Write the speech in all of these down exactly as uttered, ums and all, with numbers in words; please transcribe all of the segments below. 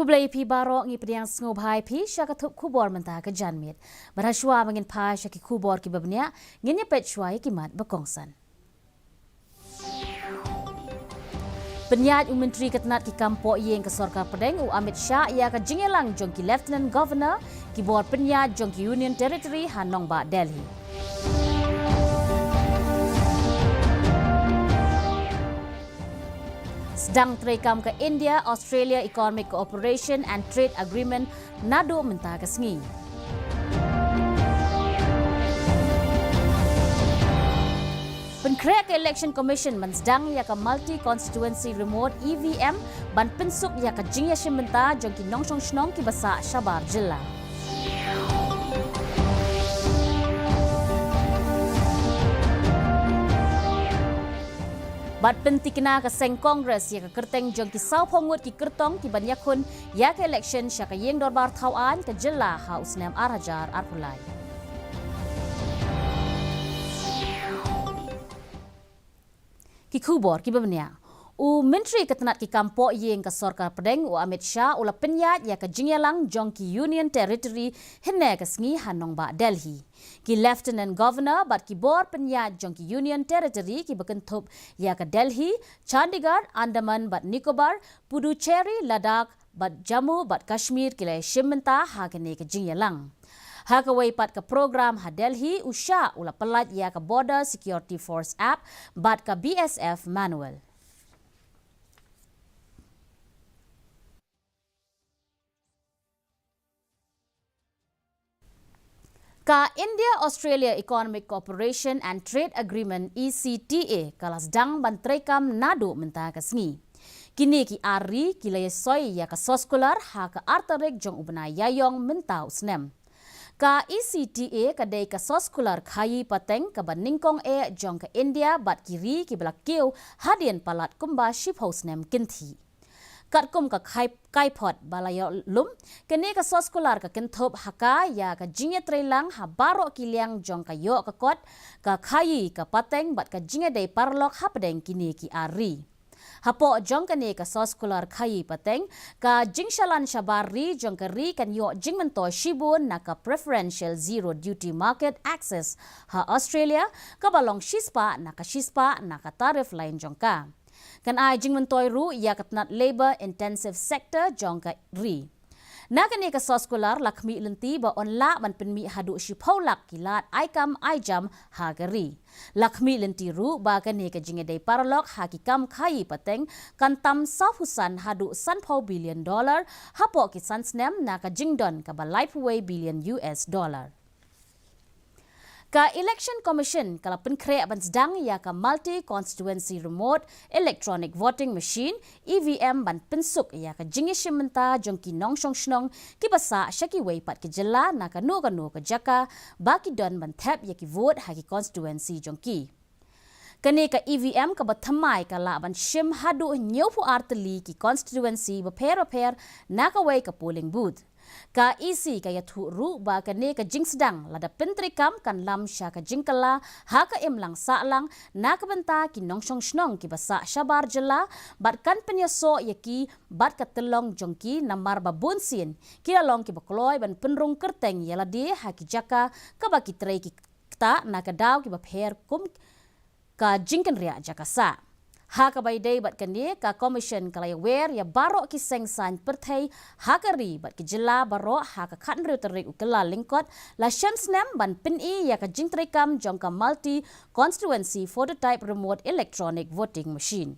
Khublei phi baroh, ngi pdiang sngewbha ïa phi sha ka thup khubor mynta ka janmiet. Bad ha shuwa ba ngin phai sha ki khubor kiba bniah, ngin ïa peit shuwa ïa ki mat ba kongsan. Pynïaid u Myntri ka tnat ki kam poh ïing ka Sorkar Pdeng u Amit Shah ïa ka jingïalang jong ki Lieutenant Governor, ki bor pynïaid jong ki Union Territory ha nongbah Delhi. Sdang treikam ka India Australia Economic Cooperation and Trade Agreement naduh mynta ka sngi. Pynkhreh ka Election Commission ban sdang ïa ka Multi Constituency Remote E V M ban pynsuk ïa ka jingïashim bynta jong ki nongshong shnong kiba sah shabar jylla. Bad pyntikna ka seng Congress ïa ka kyrteng jong ki sawphew ngut ki kyrtong kiban ïakhun ïa ka election sha ka ïing dorbar thaw aiñ ka jylla ha u snem ar hajar arphew lai. Ki khubor kiba bniah. U Myntri ka tnat ki kam poh ïing ka Sorkar Pdeng u Amit Shah u la pynïaid ïa ka jingïalang jong ki Union Territory hynne ka sngi ha nongbah Delhi. Ki Lieutenant Governor bad ki bor pynïaid jong ki Union Territory kiba kynthup ïa ka Delhi, Chandigarh, Andaman bad Nicobar, Puducherry, Ladakh bad Jammu bad Kashmir ki la ïashim bynta ha kane ka jingïalang. Ha kawei pat ka program ha Delhi, u Shah u la pyllait ïa ka Border Security Force app bad ka B S F manual. Ka India Australia Economic Cooperation and Trade Agreement, E C T A, ka la sdang ban treikam naduh mynta ka sngi. Kine ki ar ri ki la ïasoi ïa ka soskular ha ka ar tarik jong u bnai Ïaïong mynta u snem. Ka E C T A ka dei ka soskular khaïi pateng kaba nyngkong eh jong ka India bad ki ri kiba la kiew hadien palat kumba shiphew snem kynthih. Katkum ka kai, kaiphod ba la ïoh lum, kane ka soskular ka kynthup ha ka ïa ka jingïatreilang ha baroh ki liang jong ka ïoh ka kot, ka khaïi, ka pateng bad ka jingïadei paralok hapdeng kine ki ar ri. Hapoh jong kane ka soskular khaïi pateng, ka jingshalan shabar ri jong ka ri kan ïoh jingmyntoi shibun na ka Preferential Zero Duty Market Access ha Australia, kaba long shispah na ka shispah na ka tariff lain jong ka. Kan ai jingmyntoi ruh ïa ka tnat labour intensive sector jong ka ri. Na kane ka soskular la khmih lynti ba yn lah ban pynmih haduh shiphew lak ki lad ai kam ai jam ha ka ri. La khmih lynti ruh ba kane ka jingïadei paralok ha ki kam khaïi pateng kan tam sawphew san haduh sanphew billion dollar hapoh ki san snem na ka jingdon kaba laiphew wei billion U S dollar. Ka Election Commission ka la pynkhreh ban sdang ïa ka Multi Constituency Remote Electronic Voting Machine, E V M, ban pynsuk ïa ka jingïashim bynta jong ki nongshong shnong kiba sah sha kiwei pat ki jylla na kano kano ka jaka ba ki don ban thep ïa ki vote ha ki constituency jong ki. Kane ka E V M kaba thymmai ka lah ban shim haduh hynñiewphew ar tylli ki constituency bapher bapher na kawei ka polling booth. Ka E C ka ïathuh ruh ba kane ka jingsdang lada pyntreikam kan lam sha ka jingkylla ha ka imlang sahlang na ka bynta ki nongshong shnong kiba sah shabar jylla bad kan pynïasoh ïa ki bad ka tyllong jong ki namar ba bunsien ki la long kiba kloi ban pynrung kyrteng ïa lade ha ki jaka kaba ki trei ki ktah na ka daw kiba pher kum ka jingkynriah jaka sah. Ha kaba ïadei bad kane, ka Commission ka la ïawer ïa baroh ki seng saiñ pyrthei ha ka ri bad ki jylla baroh ha ka khathynriew tarik u Kyllalyngkot, la shem snem ban pyni ïa ka jingtreikam jong ka Multi Constituency Phototype Remote Electronic Voting Machine.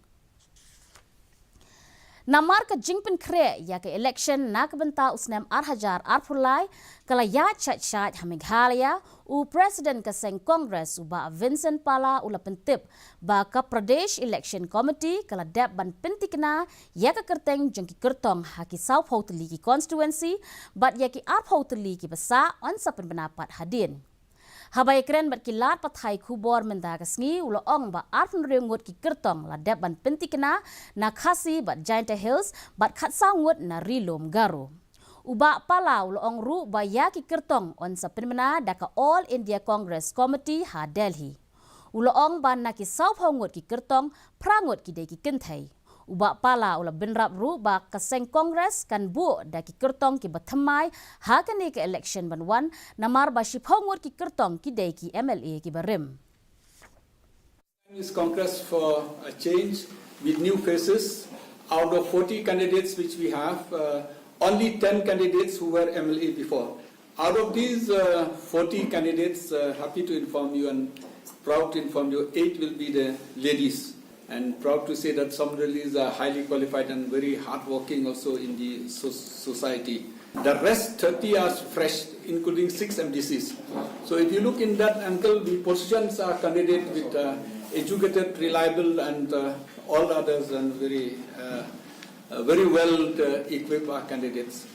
Namar ka jingpynkhreh ïa ka election na ka bynta u snem ar hajar arphew lai ka la ïaid shait shait ha Meghalaya, u President ka seng Congress u Bah Vincent Pala u la pyntip ba ka Pradesh Election Committee ka la dep ban pyntikna ïa ka kyrteng jong ki kyrtong ha ki sawphew tylli ki constituency bad ïa ki arphew tylli kiba sah yn sa pynbna pat hadien. Haba ïakren bad ki lad pathai khubor mynta ka sngi u la ong ba arphew hynriew ngut ki kyrtong la dep ban pyntikna na Khasi bad Jaintia Hills bad khatsaw ngut na Ri Lum Garo. U Bah Pala u la ong ruh ba ïa ki kyrtong yn sa pynbna da ka All India Congress Committee ha Delhi. U la ong ba na ki sawphew ngut ki kyrtong, phra ngut ki dei ki kynthei. U Bah Pala u la bynrap ruh ba ka seng Congress kan buh da ki kyrtong kiba thymmai ha kane ka election ban wan, namar ba shiphew ngut ki kyrtong ki dei ki M L A kiba rim. Is Congress for a change with new faces. Out of forty candidates which we have, uh, only ten candidates who were M L A before. Out of these, uh, forty candidates, uh, happy to inform you and proud to inform you, eight will be the ladies. And proud to say that Somdal is, uh, highly qualified and very hardworking also in the so- society. The rest thirty are fresh, including six M D Cs. So if you look in that angle, we positions our candidate with, uh, educated, reliable, and, uh, all others, and very, uh, uh, very well, uh, equipped our candidates.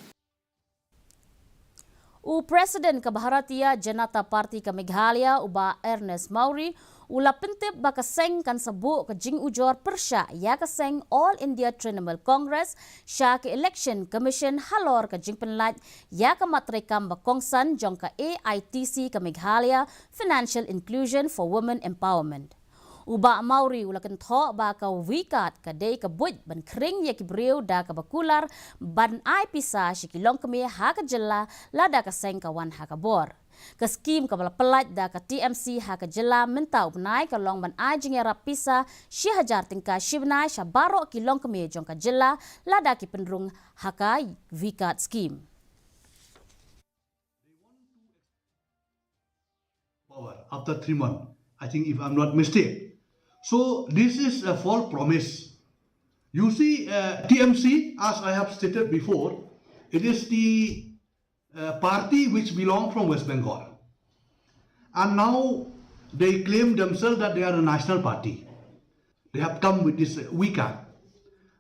U President ka Bharatiya Janata Party ka Meghalaya, u Bah Ernest Mawrie, u la pyntip ba ka seng kan sa buh ka jingujor pyrshah ïa ka seng All India Trinamool Congress sha ka Election Commission halor ka jingpynlait ïa ka mat treikam ba kongsan jong ka A I T C ka Meghalaya Financial Inclusion for Women Empowerment. U Bah Mawrie u la kynthoh ba ka V-KARD ka dei ka buit ban khring ïa ki briew da kaba kular ban ai pisa sha ki longkmie ha ka jylla lada ka seng ka wan ha ka bor. Ka skim kaba la pyllait da ka T M C ha ka jylla mynta u bnai ka long ban ai jingïarap pisa shi hajar tyngka shi bnai sha baroh ki longkmie jong ka jylla lada ki pynrung ha ka V-KARD skim. Power after three months, I think, if I'm not mistaken. So this is a false promise. You see, uh, T M C, as I have stated before, it is the uh, party which belong from West Bengal. And now they claim themselves that they are a national party. They have come with this, uh, V-KARD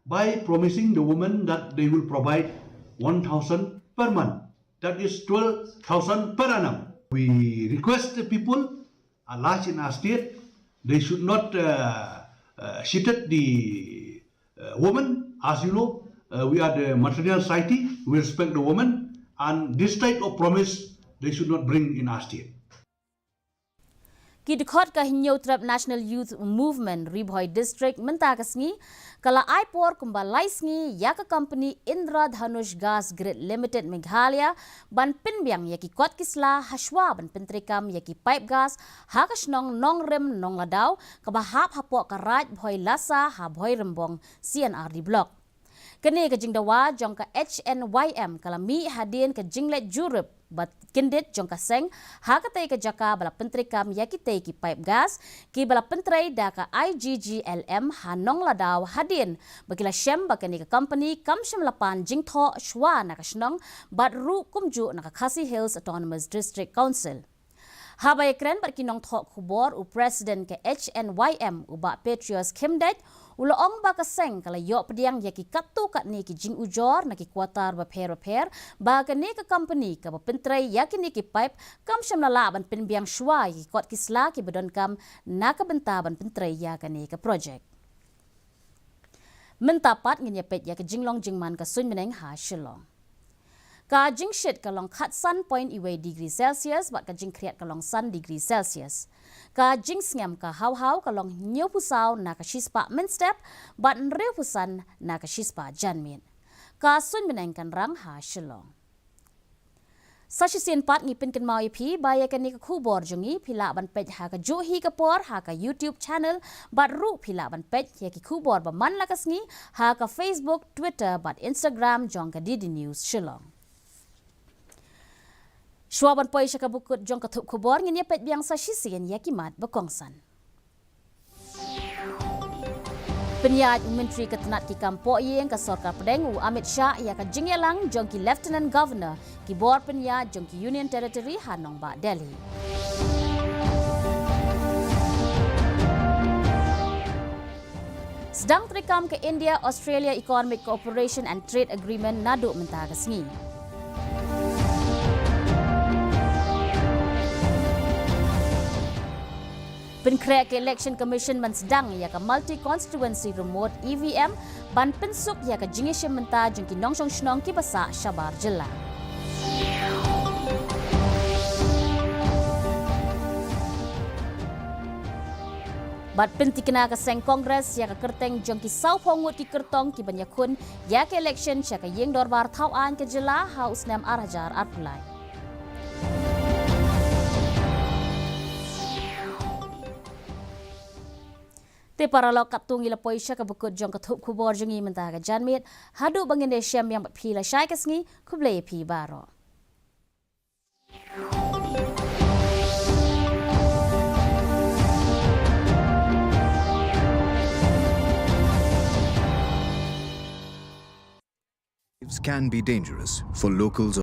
by promising the women that they will provide one thousand per month. That is twelve thousand per annum. We request the people, uh, large in our state, they should not, uh, uh, cheated the, uh, women. As you know, uh, we are the matrilineal society. We respect the women, and this type of promise they should not bring in our state. Ki dkhot ka Hynñiewtrep National Youth Movement Ri Bhoi District mynta ka sngi ka la ai por kumba lai sngi ïa ka company Indradhanush Gas Grid Limited Meghalaya ban pynbiang ïa ki kot ki sla hashwa ban pyntreikam ïa ki pipe gas ha ka shnong Nongrim Nongladaw kaba hap hapoh ka Raid Bhoi Lasa ha Bhoirymbong C and R D Block. Kane ka jingdawa jong ka H N Y M ka la mih hadien ka jingleit jurip ba kyndit jong ka seng ha katei ka jaka ba la pyntreikam ïa kitei ki pipe gas kiba la pyntrei da ka I G G L M ha Nongladaw hadien ba ki la shem ba kane ka company kam shym la pan jingthoh shuwa na ka shnong bad ruh kumjuh na ka Khasi Hills Autonomous District Council. Haba ïakren bad ki nongthoh khubor u President ka H N Y M u Bah Petrus Khymdeit u la ong ba ka seng ka la ïoh pdiang ïa ki katto katne ki jingujor na ki quarter bapher bapher ba kane ka company kaba pyntrei ïa kine ki pipe kam shym la lah ban pynbiang shuwa ïa ki kot ki sla kiba donkam na ka bynta ban pyntrei ïa kane ka project. Mynta pat ngin ïa peit ïa ka jinglong jingman ka suiñ bneng ha Shillong. Ka jingshit ka long khatsan point iwei degree Celsius bad ka jingkhriat ka long san degree Celsius. Ka jingsngem ka hawhaw ka long hynñiewphew saw na ka shispah mynstep bad hynriewphew san na ka shispah janmiet. Ka suiñ bneng kan rang ha Shillong. Sa shisien pat ngi pynkynmaw ïa phi ba ïa kane ka khubor jong ngi phi lah ban peit ha kajuh hi ka por ha ka YouTube channel bad ruh phi lah ban peit ïa ki khubor ba man la ka sngi ha ka Facebook, Twitter bad Instagram jong ka D D News Shillong. Shuwa ban poi sha ka bukut jong ka thup khubor ngin ïa peit biang sa shisien ïa ki mat ba kongsan. Pynïaid u Myntri ka tnat ki kam pohïing ka Sorkar Pdeng u Amit Shah ïa ka jingïalang jong ki Lieutenant Governor ki bor pynïaid jong ki Union Territory ha nongbah Delhi. Sdang treikam ka India Australia Economic Cooperation and Trade Agreement naduh mynta ka sngi. Pynkhreh ka Election Commission ban sdang ïa ka Multi Constituency Remote E V M ban pynsuk ïa ka jingïashim bynta jong ki nongshong shnong kiba sah shabar jylla. Bad pyntikna ka seng Congress ïa ka kyrteng jong ki sawphew ngut ki kyrtong ki ban ïakhun ïa ka election sha ka ïing dorbar thaw aiñ ka jylla ha u snem ar hajar arphew lai. Te paralok, katto ngi la poi sha kaba kut jong ka thup khubor jong ngi mynta ka janmiet. Haduh ba ngin ïashem biang bad phi lashai ka sngi, khublei ïa phi baroh. Can be dangerous for locals